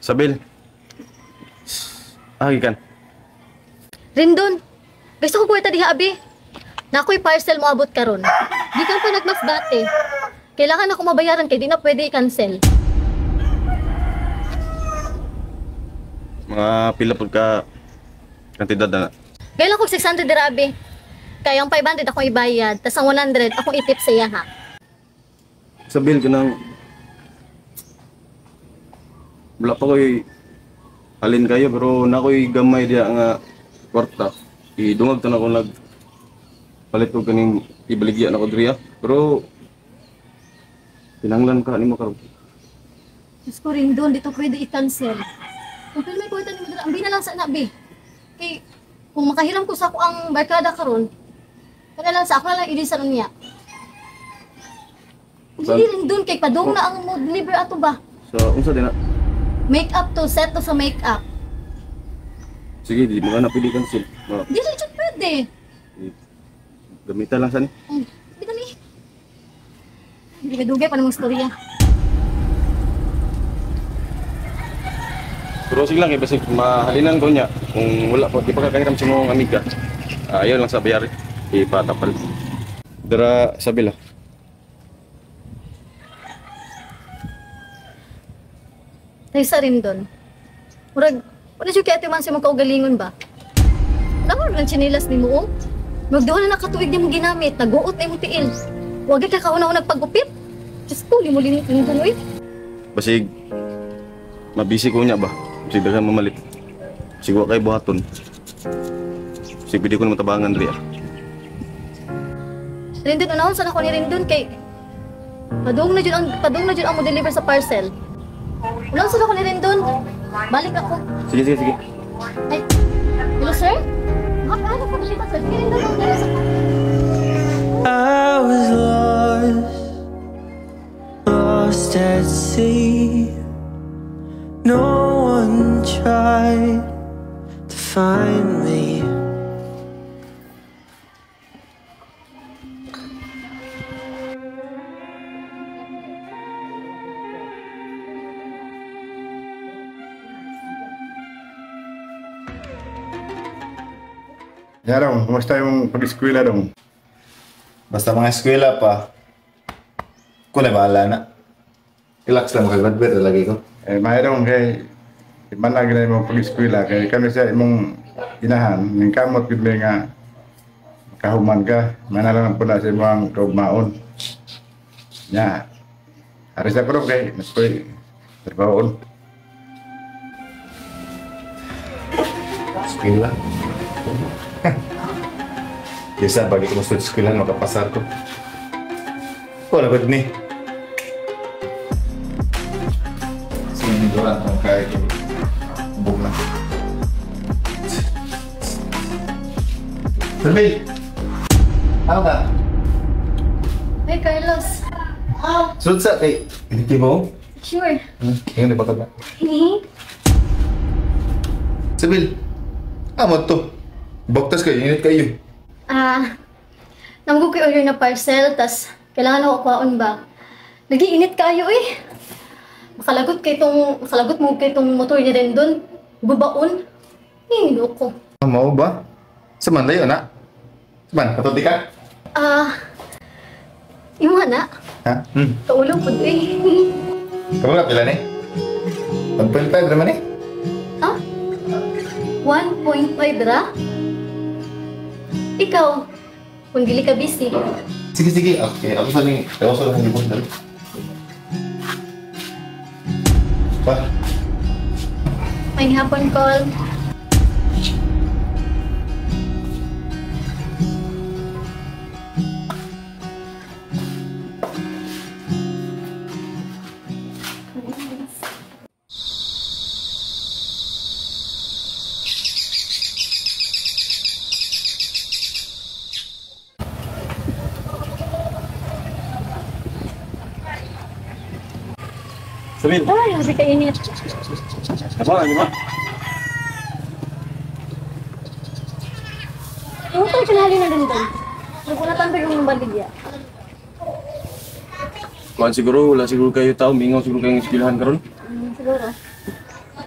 Sabil. Ah, gikan. Rindon, gusto ko kwarta diha abi. Na ako'y parcel mo abot karon. Gikan pa nagmasbate. Kailangan ako mabayaran kay di na pwede i-cancel. Mga pila pud ka kantidad na. Gayla kog 600 dira abi. Kay ang 500 akong ibayad, tas ang 100 akong itip sa iya ha. Sabil kanang wala pa ko'y alin kayo pero na ko'y gamay diya nga kwarta. Idungag ta na ko nag palit og kaning ibaligya na ko diriya. Pero tinanglan ka nimo karon. Diyos ko Rindon, dito pwede i-cancel. Kung pila may kwarta nimo dira, ambi na lang sa na abi. Kay kung makahiram ko sa ako ang barkada karon, kana lang sa ako na lang ilisan niya. Hindi Rindon kay padung na ang mo deliver ato ba? So unsa din na? Make up to, set to sa make up. Sige, di mo ka na pwede cancel. Di lang siya pwede. Gamitan lang sani. Di dali. Hindi ka dugay pa namang storya. Pero sige lang, basig mahalinan ko niya. Kung wala pa, di pa kakahiram sa mong amiga. Ayaw lang sa bayari. Ipatapal. Dara, sabi lang. Taysa rin doon. Murag, wala siya kaya man sa mong kaugalingon ba? Tama lang chinilas ni mo, oh. Magduha na nakatuig ni mong ginamit, naguot na imong tiil. Huwag ka kauna-unang pagupit. Diyos ko, limulinit yung doon, eh. Basig, mabisi ko niya ba? Basig, basta mamalit. Basig, wala kayo buhaton. Basig, pwede ko na matabangan, Ria. Rindon, unahon sana ko ni Rindon kay padung na dyan ang mo-deliver sa parcel. Unahon sana ko ni Rindon. Balik ako. Sige, sige, sige. Ay, hello sir? Ano ko dito, sir? Sige, Rindon, ang dala sa I was lost, lost at sea. No one tried to find me. Ya dong, kumusta yung pag-eskwela dong? Basta mga eskwela pa, ko na bahala na. Relax lang, makagraduate na lagi ko. Eh, maayo dong, kay manag na imong pag-eskwela, kay kami sa imong inahan, ning kamot gid may nga kahuman ka, manala lang po na sa imong kaugmaon. Nya, aris ako dong, kay mas ko'y trabahoon. Eskwela? Kaysa bagi ko sa eskwela, makapasar ko. Wala ba ni? Sige, nito lang kung kaya ko. Bug na. Sabi! Ano ka? Hey, Carlos. Sunod sa kay... Hindi mo? Sure. Ngayon, di ba ka ba? Sabil! Amo to. Baktas kayo, init kayo. Namgo ko order na parcel, tas kailangan ako kuhaon ba? Nagiinit kayo eh. Makalagot kay tong, makalagot mo kay tong motor ni Rendon. Gubaon. Hingilo ko. Mao ba? Saman layo na? Saman, katuti ka? Imo na. Ha? Kaulong pud eh. Kamu nga pila ni? 1.5 naman eh. Ha? 1.5 ra? Ikaw, kung dili ka busy. Sige, sige. Okay, ako sa ning, ako sa ning libon dali. Pa. May hapon call. Sabil. Ay, grabe ka init. Napa, di ba? Ano tayo kinahali na rin doon? Nagkunatan pa yung baligya. Kuan siguro, wala siguro kayo tao, mingaw siguro kayong eskwelahan karon. Siguro.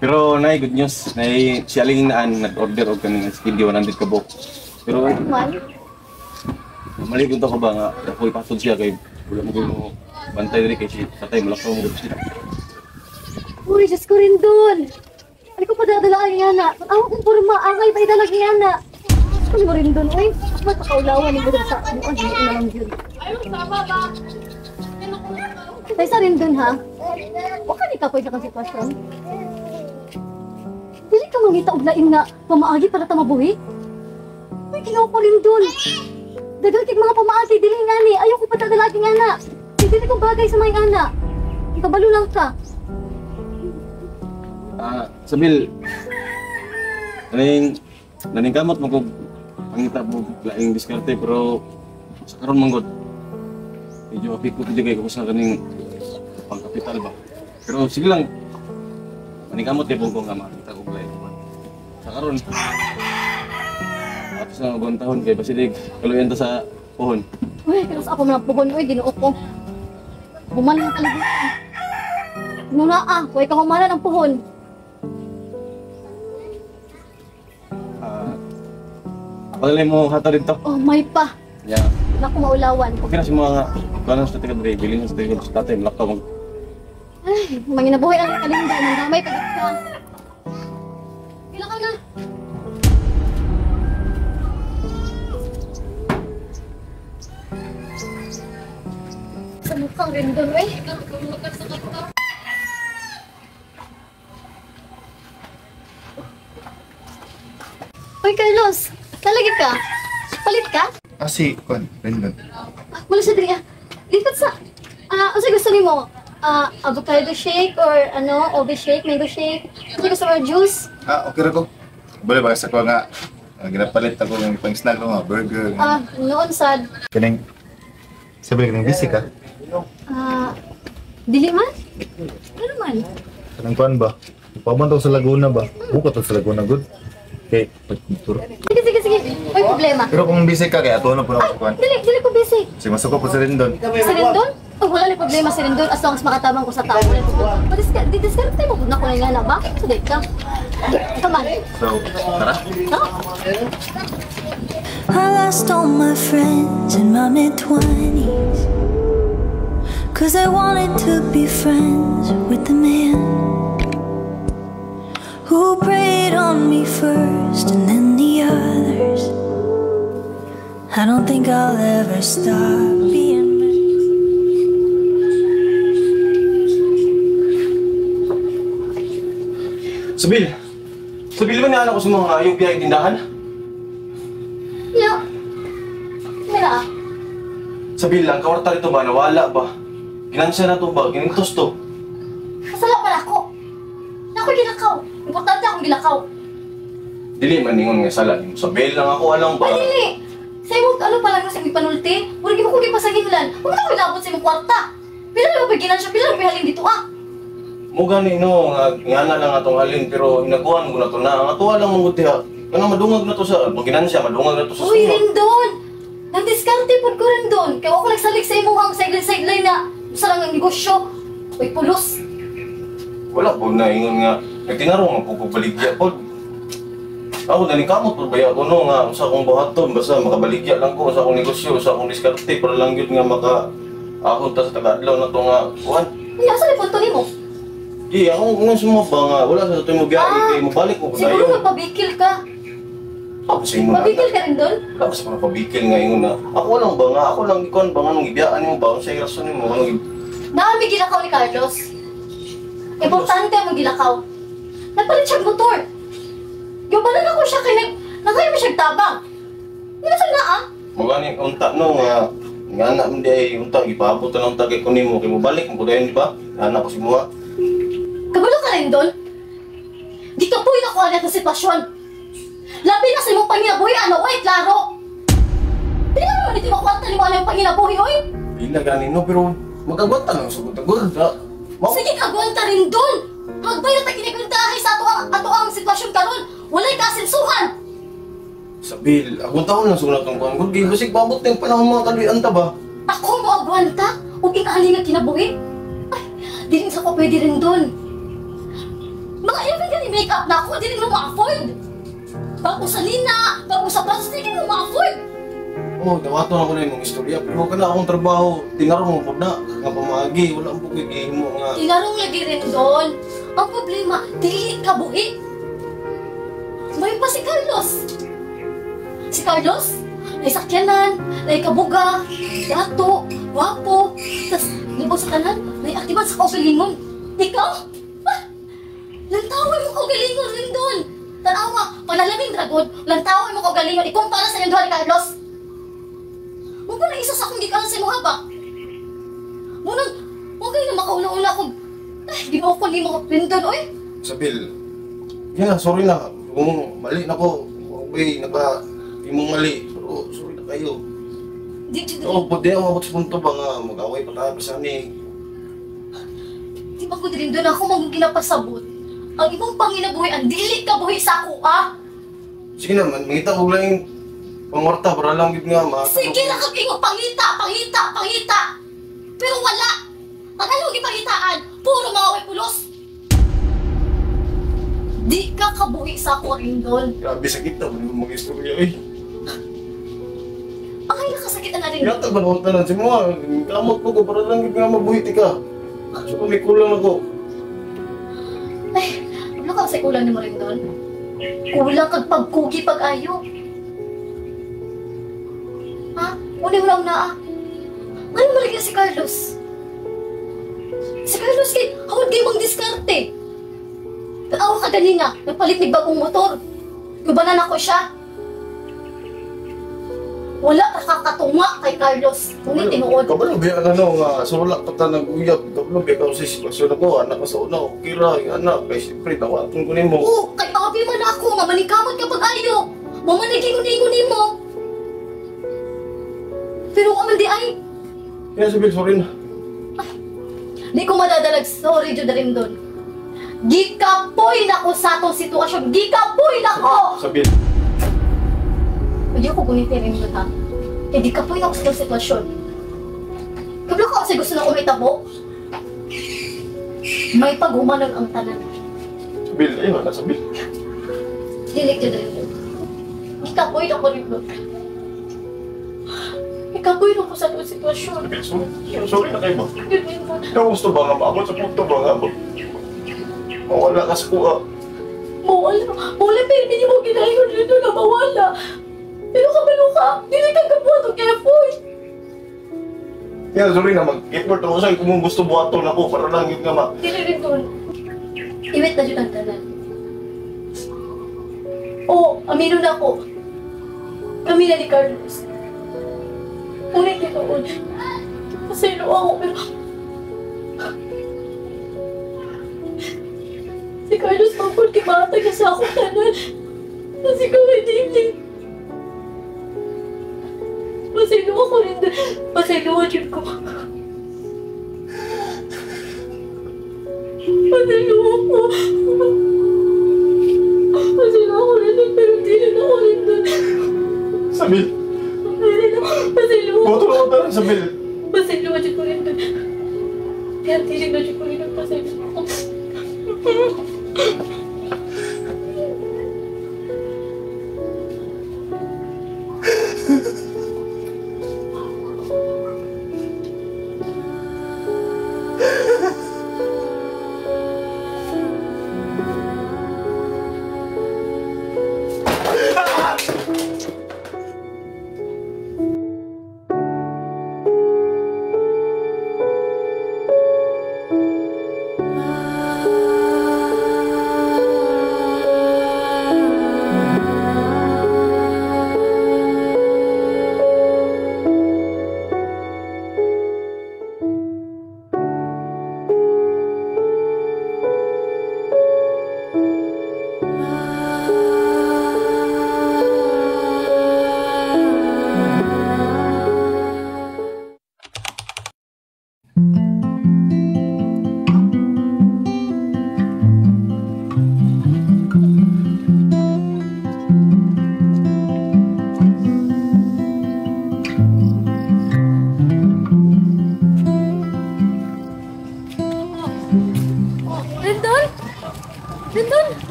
Pero nay good news, nay si Aling naan nag-order og kaning SKD 100 ka buok. Pero Man, mali ko ka ba nga ako ipatod siya kay wala mo mo bantay diri kay si tatay malakaw mo gud siya. Uy, Diyos ko rin doon. Ano ko padadalaan niya na? Ang akong porma, angay pa idalag niya na. Ano mo rin doon, uy? Ba't makaulawan mo doon sa ano? Ano na lang yun? Tay sa rin doon, ha? Huwag ka ni kapoy sa kang sitwasyon. Dili ka mangita og lain nga pamaagi para ta mabuhi. Uy, ginawa ko rin doon. Daghang kay mga pamaagi, dili nga ni. Ayaw ko padadalagi nga na. Dili ko bagay sa mga ana. Ikabalo lang ka. Sabil, naning naning kamot mo kog pangita mo laing diskarte pero sa karon man gud medyo apiko jud kay ko sa kaning pangkapital ba. Pero sige lang, naning kamot kay ko nga makita og laing kuan. Sa karon ato sa ubang taon kay basidig kaluyan ta sa puhon. Uy, pero sa ako man ang puhon, uy, Ginoo ko. Human ang kalibutan. Nuna ah, huwag ka humanan ang puhon. Ako na lang mo hata dito. Oh, may pa. Yeah. Naku, maulawan. Okay na si mga kanon sa tika dre, bilin sa tika sa tatay malakaw mag. Ay, manginabuhi ang kalinda, nang damay pag ka. Pila ka na? Sa mukhang rin doon, eh. Uy, Carlos! Talagi ka? Palit ka? Ah, si Kwan, Rendon. Ah, wala siya diri ah. Lipat sa... Ah, ano gusto nimo? Ah, avocado shake or ano, ube shake, mango shake? Ano gusto mo, juice? Ah, okay ra ko. Bale ba sa ko nga ginapalit ako ng pang snack ko nga burger. Ah, noon sad. Kaning sabi kaning busy ka? Ah, dili man? Ano man? Kanang kuan ba? Paman to sa Laguna ba? Buka to sa Laguna good. Okay, pagtur. Sige, sige, sige. May problema. Pero kung busy ka kaya ato na po na ako kuan. Dili, dili ko busy. Si masuko po sa Rendon. Si Rendon? Oh, wala na problema si Rendon as long as makatabang ko sa tao. Wala problema. Padiskarte mo na ko na nga na ba? So, date ka. Come on. So, tara. Huh? I lost all my friends in my mid-20s, 'cause I wanted to be friends with the man who preyed on me first and then the others. I don't think I'll ever stop being mad. Sabil! Sabil ba niya ko sa mga ayong biyay tindahan? Yo. Mira. Sabil, ang kawarta rito ba? Nawala ba? Ginansya na to ba? Ginintos to? Kasala pala ako. Ako gilakaw. Importante akong gilakaw. Dili man ningon nga sala. Sabil lang ako alam ba? Ay, dili! Sa imong ano pa lang sa imong panulti? Murag imo ko gipasaginlan. Huwag na ko ilabot sa imong kwarta. Pila lang ba ginansya? Pila lang ba halin dito ah? Mo gani no, nga ngana lang atong halin pero hinaguan mo na to na. Ang atuwa lang mong diha. Kanang madungag na to sa ginansya, madungag na to sa Uy, sunod. Rendon! Nang-diskarte pod ko, Rendon. Kaya ako nagsalig sa imuhang sideline-sideline na sa lang ang negosyo. Uy, pulos. Wala po na ingon nga nagtinarong ang pugpabaligya pod. Ako naning kamot pod baya ko no nga sa akong buhaton basta makabaligya lang ko sa akong negosyo, sa akong diskarte para lang gyud nga maka ahon ta sa taga-adlaw na to nga kuan. Uy, asa ni punto nimo? Di ako ngun sumaba ba nga wala sa tuyo mo biyahe kay mobalik ko Siguro dayon. nagpabikil ka. Ako sa ingon. Pabikil ka rin doon? Wala sa mga pabikil nga ingon na. Ako lang ba nga ako lang ikuan ba nga nung gibiyaan nimo ba unsay rason nimo nganong Naami gilakaw ni Carlos. Importante ang gilakaw. Nagpalit siya motor. Yung balag ako siya kay nagkayo mo siyang tabang. Hindi na siya naa. Magani unta no nga nga anak mo di ay unta gipaabot na lang ta kay kunin mo kay mobalik mo dayon di ba? Anak ko si Mua. Kabalo ka rin doon? Di ka po inakuha niya sa sitwasyon. Labi na sa imong panginabuhi, ano, oy, klaro. Di na naman ito makuha ni mo yung panginabuhi, oy. Pila gani no pero magagwata lang sugod agod. Sige, kagwanta rin doon. Hagbay na taginagwantahay sa ato ang sitwasyon karon. Walay kasinsuhan. Sabil, agwantahon lang sulat ang kuan. Gud, basig babot na yung panahon mga kaluyan ta ba? Ako mo agwanta? Ug ing-ali nga kinabuhi? Ay, dili sa ko pwede rin doon. Mga even gani make-up na ako, dili mo ma-afford. Bago sa lina, bago sa brasos, dili mo ma-afford. Oh, dawato na ko na imong istorya. Pero kana akong trabaho, tinarong mo pud na nga pamaagi, wala mo pud gihimo nga. Tinarong lagi rin doon. Ang problema, dili ka buhi. May pa si Carlos. Si Carlos, may sakyanan, may kabuga, dato, wapo, tas libo sa tanan, may aktiban sa kaugalingon. Ikaw? Ah, lantawin mo kaugalingon rin doon. Tanawa, panalamin dragon, lantawin mo kaugalingon, ikumpara sa iyong duha ni Carlos. Huwag mo na isa sa akong gikanan sa imuha ba? Munang, huwag kayo na makauna-una kung, ay, ginoo ko ni mo rin doon, oy. Sabil, yeah, sorry na. Kung mali na ko, okay, naka, imong mali, pero sorry na kayo. Di, di, di. Oo, pwede ako abot sa punto ba nga, mag-away pa tayo sa ni. Di ba ko din doon ako mong ginapasabot? Ang imong panginabuhi, ang dili ka buhi sa ako, ah! Sige naman, mangita ko lang yung pangwarta para lang yun nga, ma. Sige na kag imong pangita, pangita, pangita! Pero wala! Ang anong gipangitaan, puro mga way pulos! Di ka kabuhi sa ako rin doon. Grabe, sakit na, wala mong mag-istorya, eh. Ay, nakasakit na rin. Yata ba naman tanan si mga, kamot ko ko para lang yun nga mabuhiti ka. So may kulang ako. Ay, wala ka sa kulang ni mo rin doon. Kulang kag pagkugi pag-ayo. Ha? Una mo lang naa. Ano malagyan si Carlos? Si Carlos kay, hawad kayo mong diskarte. Taawa ka ganina, nagpalit ni bagong motor. Gubanan ako siya. Wala ka kakatunga kay Carlos. Ngunit tinuod. Kabalo, biya na no, nga sulak pa ta nag-uyab. Kabalo, biya ka sa sitwasyon ako. Anak ko sa una, okay ra, yung anak. Kaya siyempre, tawaton ko nimo. Oo, kay abi man ako, nga manikamot ka pag-ayo. Mamanigingon-ingon nimo. Pero kaman di ay. Kaya sabi, sorry na. Di ko madadalag, sorry, Jude rin doon. Gikapoy na ko sa atong sitwasyon. Gikapoy na ko! Sabi. Hindi ako gunitin rin doon, ha? Eh, gikapoy na ako sa itong sitwasyon. Kabla ka kasi gusto na umitabo. May paghumanon ang tanan. Sabi, ayun, wala, sabi. Dilig Jude rin doon. Gikapoy na ko rin doon. Gikapoy na ko sa itong sitwasyon. Sabi, sorry. Sorry na kayo ba? Ikaw gusto ba nga ba? Ako sa punto ba nga ba? Mawala ka sa kuha. Mawala? Mawala, pero hindi mo ginayon dito na mawala. Pero kabalo ka, hindi ka kabuhat og effort. Kaya sorry na, mag-effort ako sa'yo kung gusto buhaton ako para lang yun nga ma. Dili rin doon. Iwit na yun ang tanan. Oo, amino na ako. Kami na ni Carlos. Ngunit tinuod. Pasaylo ako, pero... Si Carlos Mangkol, kimata ka sa akong tanan. Kasi kami dili. Pasaylo ako rin. Pasaylo ako ko. Pasaylo ako. Pasaylo ako rin. Pero dili na ako rin. Sabil. Pasaylo ako. Buto na ako tanan, Sabil. Pasaylo ako rin. Kaya dili na ko rin. Pasaylo ako.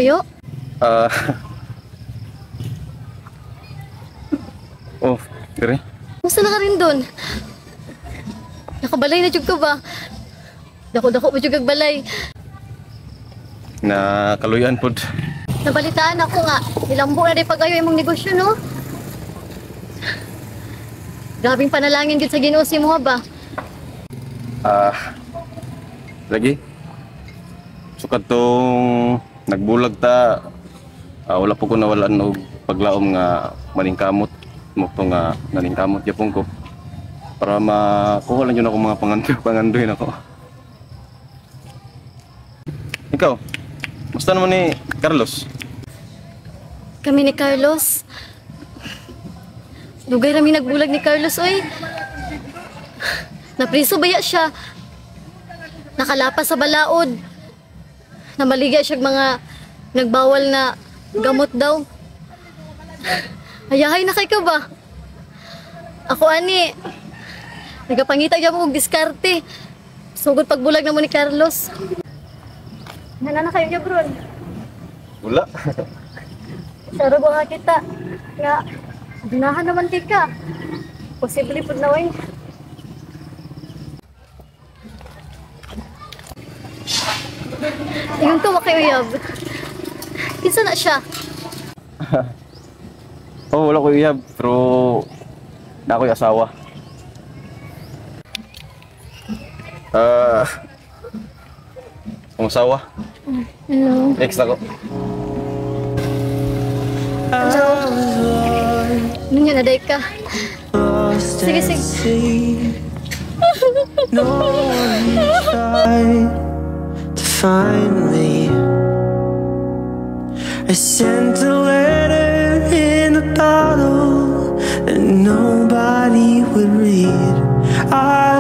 puyo? Ah. Oh, dire. Kumusta na ka rin doon? Nakabalay na jud ka ba? Dako-dako pa jud kag balay. Na kaluyan pod. Nabalitaan ako nga, nilambo na di pag-ayo imong negosyo, no? Grabing panalangin jud sa Ginoo si mo ba? Ah. Lagi. So kadtong nagbulag ta, wala po ko nawalan og paglaom nga maningkamot mo to nga naningkamot gyapon ko para makuha lang yun ako mga pangandoy pangandoy nako. Ikaw, basta naman ni Carlos? Kami ni Carlos. Dugay rami nagbulag ni Carlos, oy. Napriso baya siya. Nakalapas sa balaod. Namaligya siya og mga nagbawal na gamot daw. Ayahay na kay ka ba? Ako ani. Nagapangita gyud og diskarte. Sugod pagbulag na mo ni Carlos. Nana na kayo niya, bro. Wala. Saro ko nga kita. Nga, ganahan naman kay ka. Posible pud na, oy. Ingon ko wa kay uyab. Kinsa na siya? Oh, wala ko uyab, pero na ako'y asawa. Ah, ang asawa. Hello. Ex na ko. Hello. Ano na ka? Sige, sige. No one tried to find me. I sent a letter in a bottle that nobody would read. I